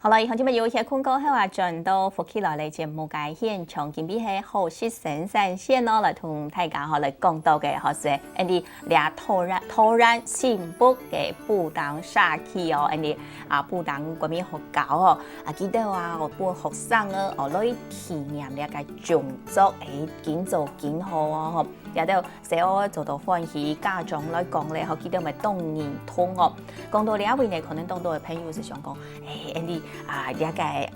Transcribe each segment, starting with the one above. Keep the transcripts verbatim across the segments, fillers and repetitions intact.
好了，鄉親朋友，歇睏過後啊，轉到福氣來了節目个現場，今晡日係好食生產線哦，來同大家吼來講到个吼，係恁樣這桃園，桃園新北个布袋社區哦，恁樣啊，布袋國民學校哦，啊，佢兜啊，哦，分學生哦，哦，來體驗這个種作，誒，緊做緊好哦，吼。 這兜細人做到歡喜，家長來講咧，吼，佢兜乜當認同哦。講到這位呢，可能當多个朋友係想講，誒，恁樣啊，這个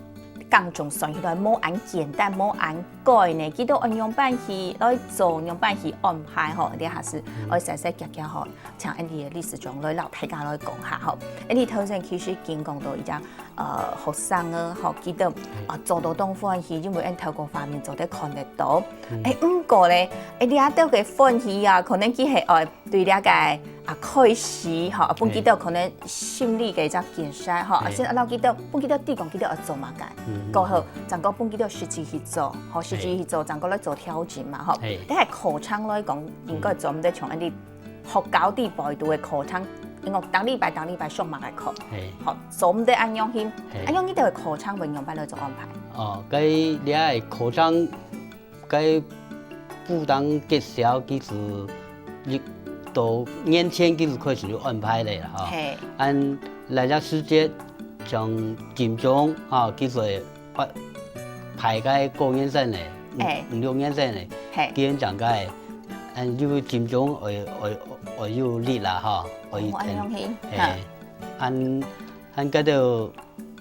耕種算起來無恁簡單，無恁該呢，佢兜愛仰般去來做，仰般去安排吼，這下係愛細細遽遽吼，請恁樣个理事長來摎大家來講下吼。恁樣頭先其實已經講到一隻 呃，學生啊，吼，佢兜啊做到當歡喜，因為𫣆透過畫面做得看得到。誒，毋過咧，誒，這兜个歡喜啊，可能佢係愛對這个啊開始吼，分佢兜可能心理个一隻建設吼，啊，先摎佢兜，分佢兜知講佢兜愛做麼个，過後正過分佢兜實際去做，吼，實際去做，正過來做調整嘛，吼。但係課程來講，應該做毋得像恁樣 學校裡背肚个課程，因為逐禮拜逐禮拜上麼个課，吼，做毋得恁樣形，恁樣你兜个課程會仰般來做安排？哦，該這个課程，該布袋國小其實一到年前其實開始有安排咧啦，吼。係。恁來這時節，像金鐘，吼，其實 排該高年生咧，五六年生咧，佢等講該，嗯，有金鐘會會會有力啦吼，會有天，係，恁恁該兜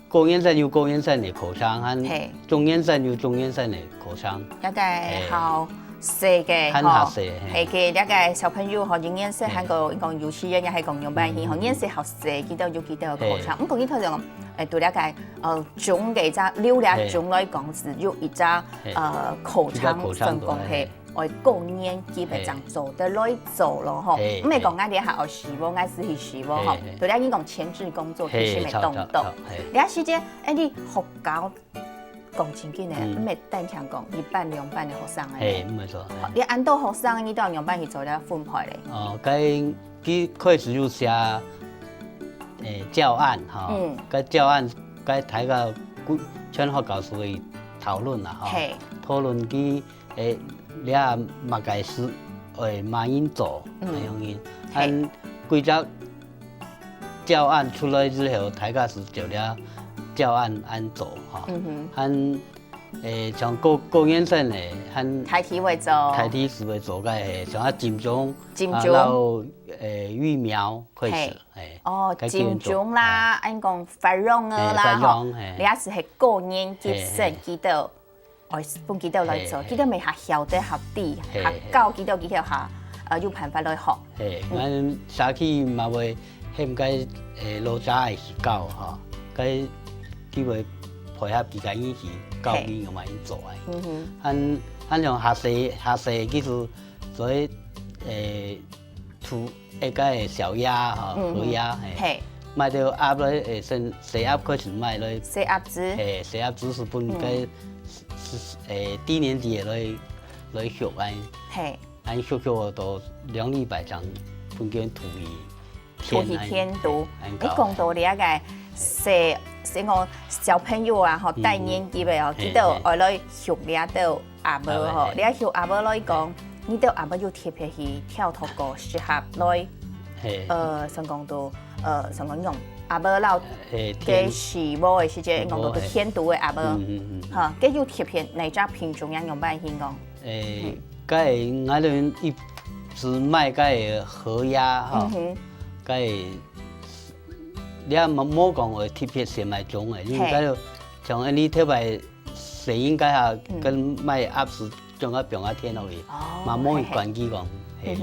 高年生有高年生个課程，恁中年生有中年生个課程，大概好細个，還好細，係个，大概小朋友吼，一年生還過講幼稚園也係講幼班，吼，年生好細，佢兜有佢兜个課程，毋過佢頭先講，誒，對大概 呃，總个一隻，六粒總來講係有一隻，呃，課程成功係，愛高年級个正做得來做咯吼。毋係講𠊎這下愛希望，𠊎係去希望吼。對啦，你講前置工作其實乜當多。這時間，誒，你學校講正經个，毋係單淨講一班兩班个學生个。係，毋係錯。你恁多學生，你到底仰般去做了分配咧？哦，該 佢開始有寫，誒，教案吼，該教案該大家全學校係會討論啦吼，討論佢，誒，這麼个事，誒，麼人做，恁樣形，恁幾隻教案出來之後，大家係照這教案恁做吼，恁 誒，像高高年生咧，還大體會做，大體係會做个，誒，像啊金鐘，金鐘，啊，摎，誒，育苗開始，係，誒，哦，該金鐘啦，恁講發揚个啦，吼，發揚，係，這係係高年級生佢兜，哦，分佢兜來做，佢兜乜較曉得較知，較教佢兜，佢兜較，呃，有辦法來學。係，𠊎社區嘛會喊該，誒，老師愛去教吼，該 佢會配合佢个意思，教佢仰般去做个。嗯哼，還還像下細下細，其實做，誒，煮一个小鴨吼，嗯哼，河鴨，嘿，嘿，買到鴨來，誒，先細鴨開始買來，細鴨子，嘿，細鴨子係分該，嗯，係，誒，低年級个來來畜个，嘿，恁畜畜到兩禮拜正分佢吐去。 出去添堵。你講到這个細，細个小朋友啊，吼，低年級个哦，佢兜愛來畜這兜鴨仔吼，這畜鴨仔來講，你兜鴨仔有特別去挑擇過適合來，呃，算講到，呃，算講用鴨仔摎个飼母个時節，講到添堵个鴨仔，哈，該有特別哪隻品種樣樣般形講？ 誒，該𠊎兜一直買該河鴨吼，該這無無講會特別先買種个，因為該像恁呢頭擺細人該下跟買鴨屎種啊放啊天落去，嘛無去管佢講，嘿，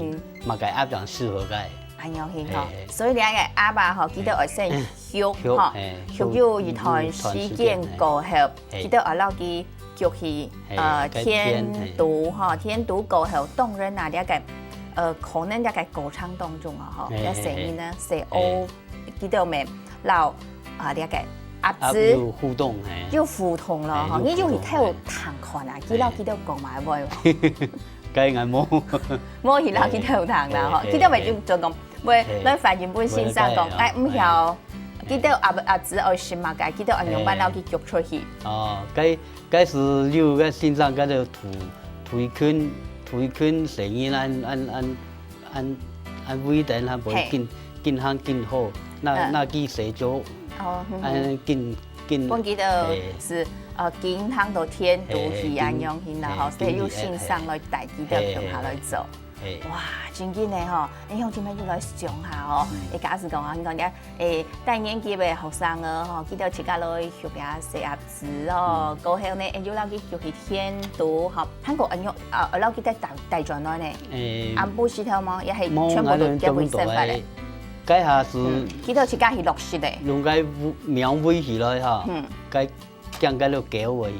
麼个鴨正適合該。恁樣形吼，所以這个鴨啊吼，佢兜愛先畜吼，畜有一段時間過後， 佢兜愛摎佢逐去，呃，添堵吼，添堵過後，當然啦，這个，呃，可能這个過程當中啊，吼，這細人呢，細阿，佢兜乜摎啊這个鴨子有互動，嘿，有互動咯，吼，你就去偷聽看啊，佢摎佢兜講嘛會無？該𠊎無，無去摎佢偷聽啦，吼，佢兜乜就就講，會來反映分先生講，哎，毋曉。佢兜鴨鴨子愛食麼个，佢兜愛仰般摎佢逐出去。哦，該該時有个先生，該兜推推近推近細人，恁恁恁恁恁喂等，還會緊緊行緊好，那那佢細隻，哦，恁緊緊。分佢兜係呃緊行到田肚去恁樣形啦，吼，所以有先生來帶佢兜共下來做。 哇，真緊个吼！哎，鄉親朋友來想下哦，誒，假使講啊，你講你誒低年級个學生仔吼，佢兜自家來畜這細鴨子哦，過後呢，誒又摎佢捉去田肚吼，還過恁樣啊，摎佢帶帶帶轉來呢，暗晡時頭無，也係全部都結會生發个。該下是，佢兜自家去落實个。用該苗圍起來哈，該 將該兜狗仔去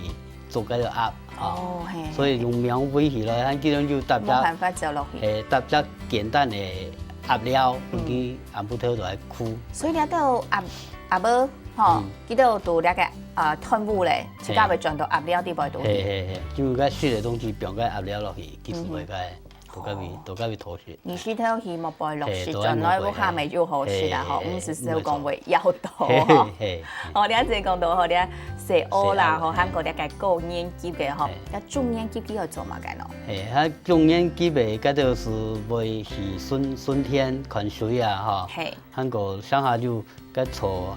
做該兜鴨，哦，嘿，所以用苗圍起來，還記得就搭隻，無辦法走落去。嘿，搭隻簡單个鴨寮，分佢暗晡頭就愛孵。所以這兜鴨鴨仔吼，佢兜都這个呃斷尾咧，自家會轉到鴨寮底背肚去。嘿嘿嘿，就該食个東西放該鴨寮落去，其實會該。 都該位，都該位討食。你石頭去莫背落去，嘿，轉來屋下咪就好食啦吼，毋使愁講會枵到吼。嘿嘿嘿。哦，你這講到吼，你細學啦吼，還過你个高年級个吼，該中年級佢愛做麼个呢？嘿，啊中年級个，該就是會去巡巡田看水啊吼，嘿，還過上下就該坐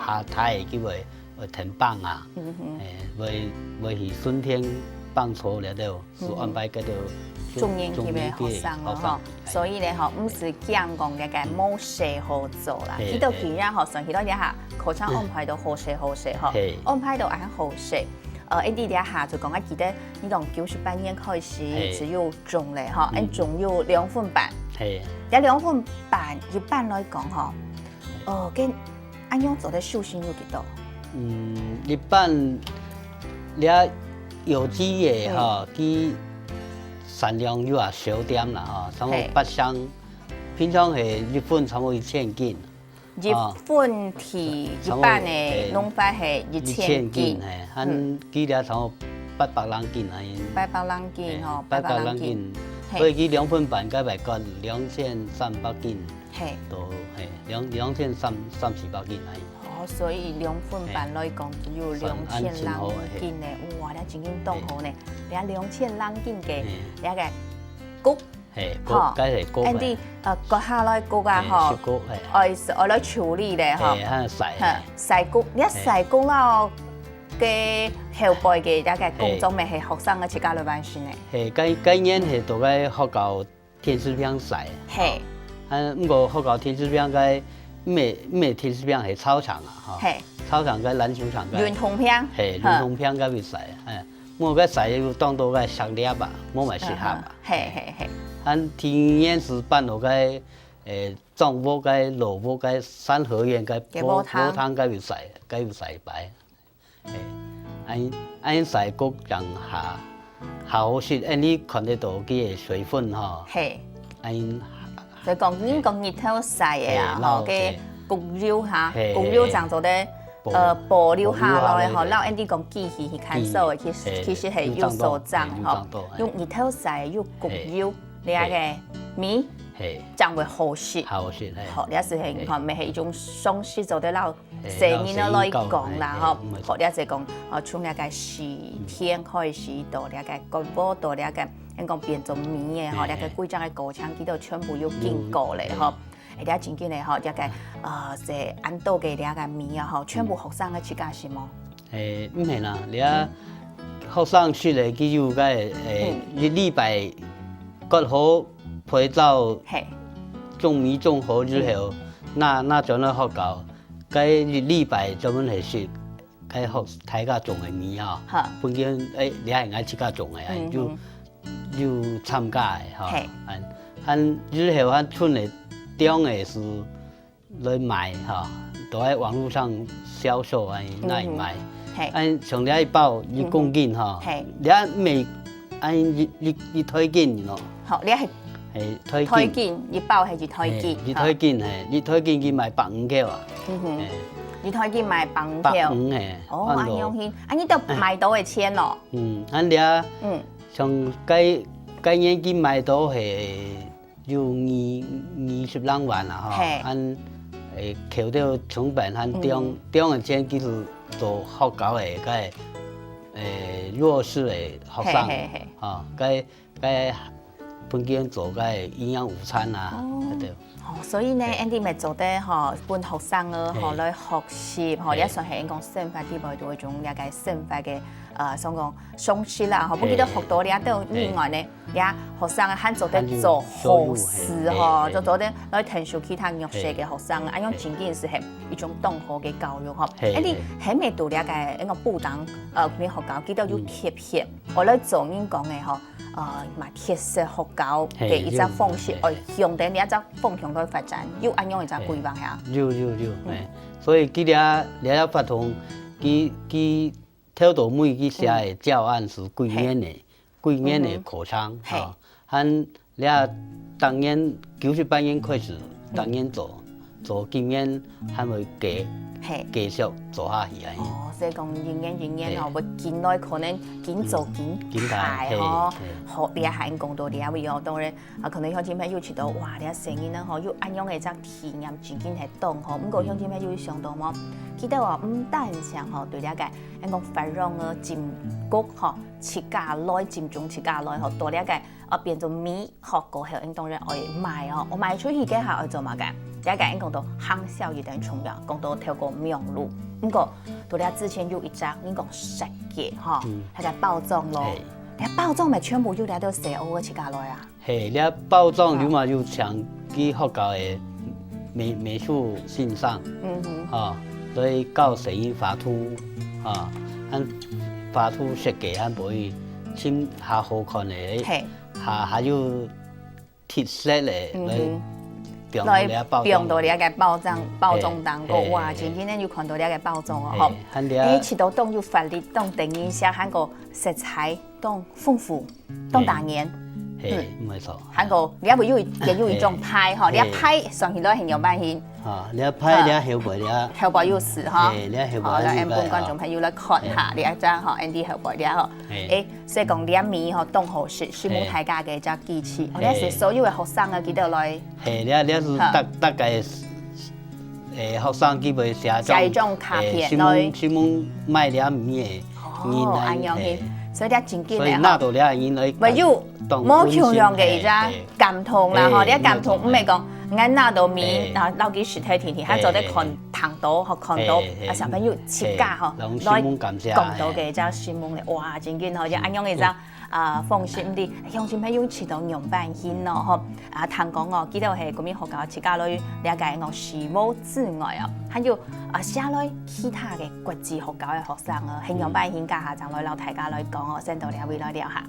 下台个機會。 會跈幫啊，誒，會會去巡田幫手了了，係安排該兜中年級个學生哦吼。所以呢吼，毋使驚講這个無事好做啦，佢兜既然吼，算起來這下課程安排到好勢好勢吼，安排到恁好勢。呃，你這下就講啊，記得你從九十八年開始就有種咧吼，恁種有兩分半，這兩分半一般來講吼，哦，跟 恁樣做得收成有幾多？嗯，一般這有機个吼，佢產量有啊少點啦吼，差不多八成，平常係一分差不多一千斤。一分地一般个農法係一千斤，嘿，還佢這差不多八百零斤啊，八百零斤吼，八百零斤，所以佢兩分半該擺割兩千三百斤。 嘿，都嘿兩兩千三三四百斤啊。哦，所以兩分半來講，只有兩千零斤呢，哇，這真經當好呢。這兩千零斤个這个穀，嘿，吼，該係穀，恁樣呃割下來穀啊，吼，係穀，係，愛愛來處理咧，吼，係，還有曬，係，曬穀，你看曬穀了，个後背个這个工作乜係學生个自家來完成呢。係，該該年係到該學校 天時坪曬。嘿。啊，毋過學校天時坪該毋係毋係天時坪，係操場啊，吼。嘿。操場該籃球場該。運動坪。嘿，運動坪該位曬，嘿。毋過該曬又當到該石礫啊，無麼適合啊。嘿嘿嘿。啊，第二年係搬到該，誒，莊屋該老屋該三合院該該禾埕該位曬，該位曬擺。 嘿，恁恁曬穀正較較好食，恁你看得到佢个水分吼。嘿。恁所以講，你講日頭曬个啊，吼，嘿，該穀油哈，嘿，穀油正做得呃保留下來吼，保留下來，嘿。然後恁你講機器去看守个，其實其實係有所長吼，用日頭曬有穀油，你个米，嘿，正會好食。好食，嘿。好，這係你看，乜係一種常識做得摎 細人仔來講啦，吼，學了就講，哦，從這个時間開始到這个割禾，到這个，應講變做米个，吼，這个歸隻个過程，佢都全部有經過咧，吼。而且真緊个，吼，這个，呃，這恁多个這个米啊，吼，全部學生个自家食無？誒，毋係啦，這學生食个佢有个，誒，一禮拜割好肥皂，嘿，種米種好之後，那那轉來學校， 該一禮拜專門係食該學大家種个米吼，哈，分佢，誒，這係𠊎自家種个，嗯，就就參加个吼，嘿，恁恁之後還賰个中个係來賣吼，都在網路上銷售，恁來賣，嘿，恁像這一包一公斤吼，嘿，這每恁一一一台斤咯，好，這係係台斤。台斤，一包係一台斤，嘿，一台斤，嘿，一台斤佢賣百五箍啊。嗯哼，嘿，一台斤賣百五箍。百五，嘿，哦，恁樣去，啊，你都賣到个錢咯。嗯，恁這，嗯，像該該年佢賣到係有二二十零萬啊，吼，嘿，恁誒，扣掉成本和中，中个錢，其實做學校个該，誒，弱勢个學生，嘿嘿嘿。吼，該，該分佢等做該營養午餐啊，哦。對。哦，所以呢，Andy乜做得吼，分學生啊，吼，來學習，吼，也算係講生活裡背有一種了解生活个，呃，算講常識啦，吼，毋記得學到了，都另外呢， 呀，學生還做得做好事吼，就做得來𢯭手其他弱勢个學生，恁樣真經係一種當好个教育吼。誒，你還無讀了解，該个不當，呃，國民學校，佢兜有特別，𠊎來做人講个吼，呃，嘛特色學校个一隻方式，愛向等你一隻方向來發展，有恁樣一隻規劃呀？有有有，誒，所以佢這這隻活動，佢佢頭到尾佢寫个教案係幾年个。 幾年个課程，吼，還這逐年九十八年開始，逐年做，做今年還會繼，繼續做下去啊。哦，所以講一年一年吼，會緊來可能緊做緊大吼，好，這下講到這位哦，當然啊，可能鄉親朋友覺得哇，這細人仔吼，有恁樣个一隻體驗，真經係當好。毋過鄉親朋友有想到無？記得哦，毋單淨吼，對這个，恁講繁榮个景觀吼， 自家來，集中自家來吼，到這个，呃，變做米吼，過後，𠊎等當然愛賣哦。愛賣出去該下愛做麼个？這个𠊎等講到行銷一定重要，講到透過網路。毋過，到這之前有一隻，𠊎等講設計吼，該个包裝咯。該包裝乜全部有這兜細人仔自家來啊？ 嘿，這包裝有嘛有請佢學校个美，美術先生，嗯哼。吼，所以教細人畫圖，吼，恁畫圖設計恁會尋較好看个，嘿。較，較有特色个，嗯哼。來放到這包裝。來放到這个包裝，包裝當中，嘿，哇，嘿，真正有看到這个包裝哦，吼。嘿，恁這，誒，試著當有活力，當得人惜，還過色彩當豐富。 當打眼。嘿，嗯。無錯。還過，你也會有一，也有一種牌吼，嘿。你牌算起來係仰般形？啊，你牌你後背你，後背有字吼。嘿，你後背有字吼。好，來，𠊎等分觀眾朋友來看下，嘿。這一張吼，𠊎等後背這吼。嘿。誒，所以講這面吼，當好食，承蒙大家个一隻支持。哦，這係所有个學生啊，記得來。嘿，這，這係大，大概 誒，學生佢會寫張，寫一張卡片來。誒，承蒙，承蒙買這米个人來，哦，恁樣嘿。誒，所以這真緊个吼。所以拿到這人來，會有無共樣个一隻感動啦，吼，嘿，嘿，這感動，毋係講，𠊎拿到米，嘿。然後留佢實體定定，還做得看，嘿，嘿。聽到，吼，看到，嘿，嘿。啊，小朋友自家，嘿，吼，來承蒙感謝，講到个一隻承蒙个，哇，真緊吼，就恁樣个一隻 啊，放心的，鄉親朋友試著仰般形咯，吼。啊，聽講哦，佢兜係國民學校自家來了解講事務之外哦，還有，啊，寫來其他个國際學校个學生哦，係仰般形，這下正來摎大家來講哦，先到這位來尞下。